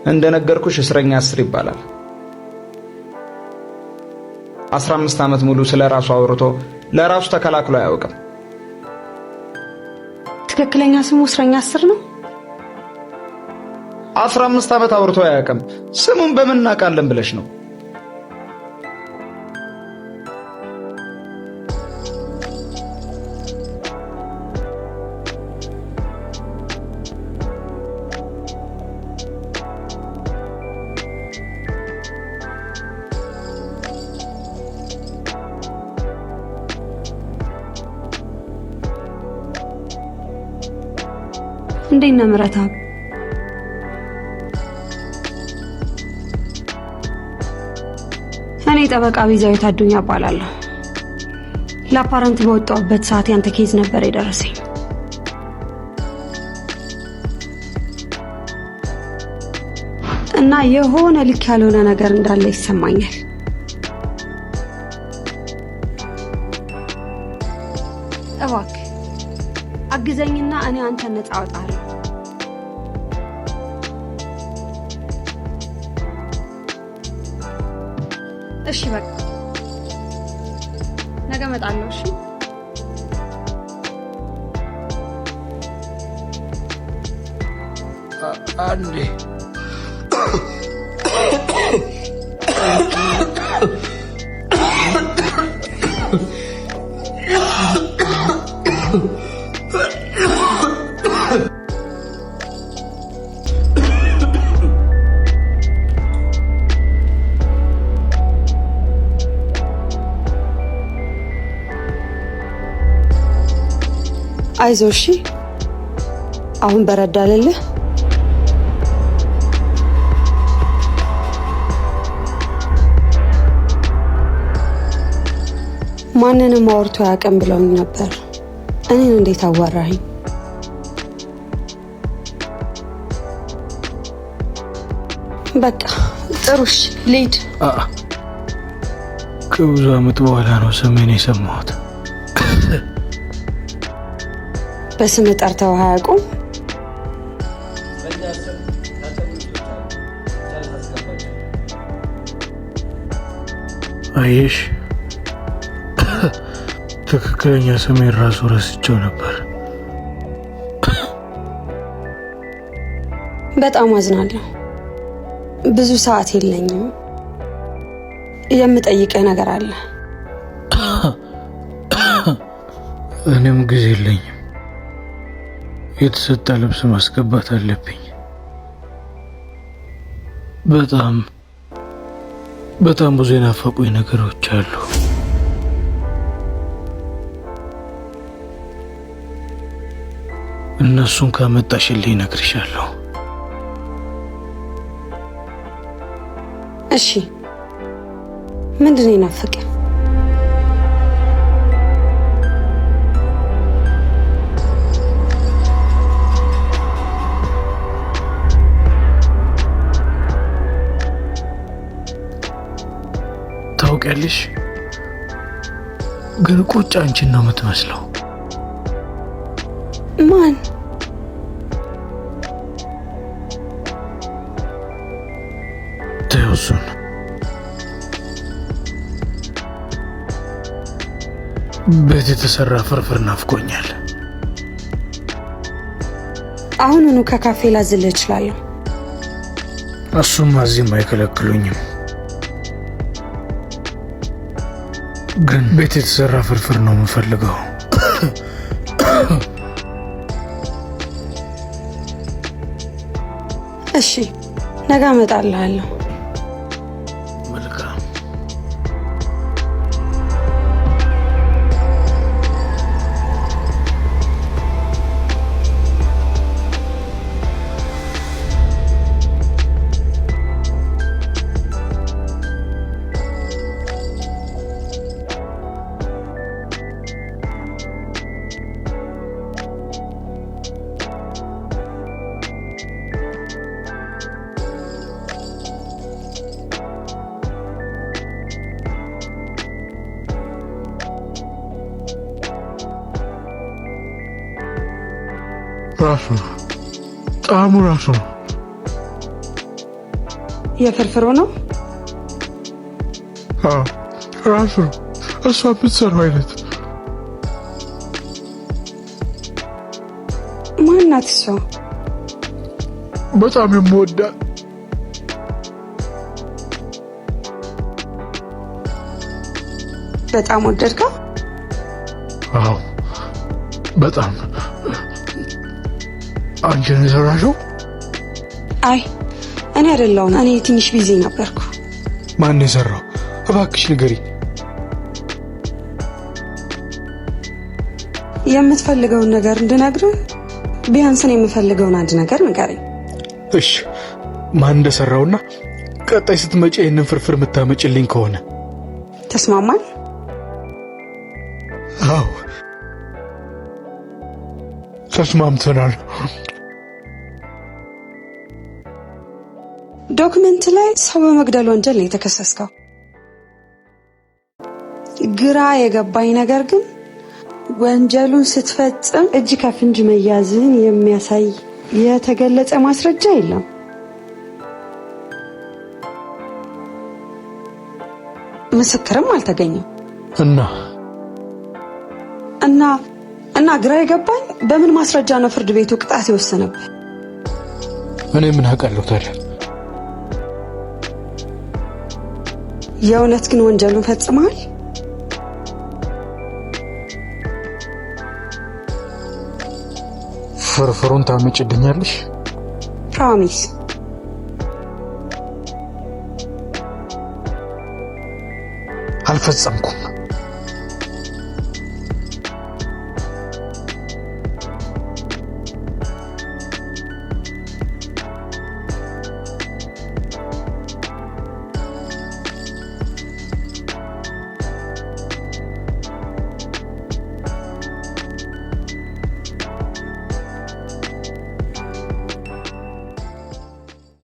እንደነገርኩሽ እስረኛ 10 ይባላል። 15 ዓመት ሙሉ ስለ ራሱ አውርቶ ለራሱ ተከላክሎ አያውቅም። ትክክለኛ ስሙ እስረኛ 10 ነው። 15 ዓመት አውርቶ አያውቅም። ስሙን በምን እናውቃለን ብለሽ ነው? እንዴት ነህ ምህረተአብ? እኔ ጠበቃ ቤዛዊት አዱኛ እባላለሁ። ለ apparent በወጣሁበት ሰዓት ያንተ case ነበር የደረሰኝ። እና የሆነ ልክ ያልሆነ ነገር እንዳለ ይሰማኛል። እባክህ አግዘኝና እኔ አንተን ነፃ አወጣለሁ። እሺ በቃ ነገ እመጣለሁ። እሺ። አንዴ። አይዞህ እሺ። አሁን በረድ አለልህ? ማንንም አውርቶ አያውቅም ብለውኝ ነበር። እኔን እንዴት አዋራኸኝ? በቃ ጥሩ እሺ፣ ልሂድ። ከብዙ ዓመት በኋላ ነው ስሜን የሰማሁት። በስም ጠርተው አያውቁም? አየሽ፣ ትክክለኛ ስሜን ራሱ ረስቼው ነበር። በጣም አዝናለሁ። ብዙ ሰዓት የለኝም። የምጠይቅህ ነገር አለ። እኔም ጊዜ የለኝም። የተሰጠ ልብስ ማስገባት አለብኝ። በጣም በጣም ብዙ የናፈቁኝ ነገሮች አሉ። እነሱን ካመጣሽልኝ እነግርሻለሁ። እሺ፣ ምንድን ነው የናፈቀህ? ታውቂያለሽ፣ ግን ቁጭ አንቺን ነው የምትመስለው። ማን? ተይው እሱን። ቤት የተሰራ ፍርፍር ናፍቆኛል። አሁኑኑ ከካፌ ላዝልህ እችላለሁ። እሱማ እዚህም አይከለክሉኝም። ግን ቤት የተሰራ ፍርፍር ነው የምፈልገው። እሺ፣ ነገ አመጣልሃለሁ። መልካም። ራሱ ነው ጣዕሙ ራሱ ነው። የፍርፍሩ ነው? አዎ ራሱ ነው። እሷ የምትሰራው አይነት። ማናት እሷ? በጣም የምወዳት። በጣም ወደድከው? አዎ በጣም። አንቺ ነው የሰራሽው? አይ እኔ አይደለሁም። እኔ ትንሽ busy ነበርኩ። ማን ነው የሰራው? እባክሽ ንገሪኝ። የምትፈልገውን ነገር እንድነግርህ ቢያንስ እኔ የምፈልገውን አንድ ነገር ንገረኝ። እሺ፣ ማን እንደሰራውና ቀጣይ ስትመጪ ይህንን ፍርፍር የምታመጭልኝ ከሆነ። ተስማማን? አዎ ተስማምተናል። Document ላይ ሰው በመግደል ወንጀል ነው የተከሰስከው። ግራ የገባኝ ነገር ግን ወንጀሉን ስትፈጽም እጅ ከፍንጅ መያዝህን የሚያሳይ የተገለጸ ማስረጃ የለም። ምስክርም አልተገኘም። እና እና እና ግራ የገባኝ በምን ማስረጃ ነው ፍርድ ቤቱ ቅጣት የወሰነብህ? እኔ ምን አውቃለሁ ታዲያ? የእውነት ግን ወንጀሉን ፈጽመሃል? ፍርፍሩን ታመጭልኛለሽ? Promise። አልፈጸምኩም።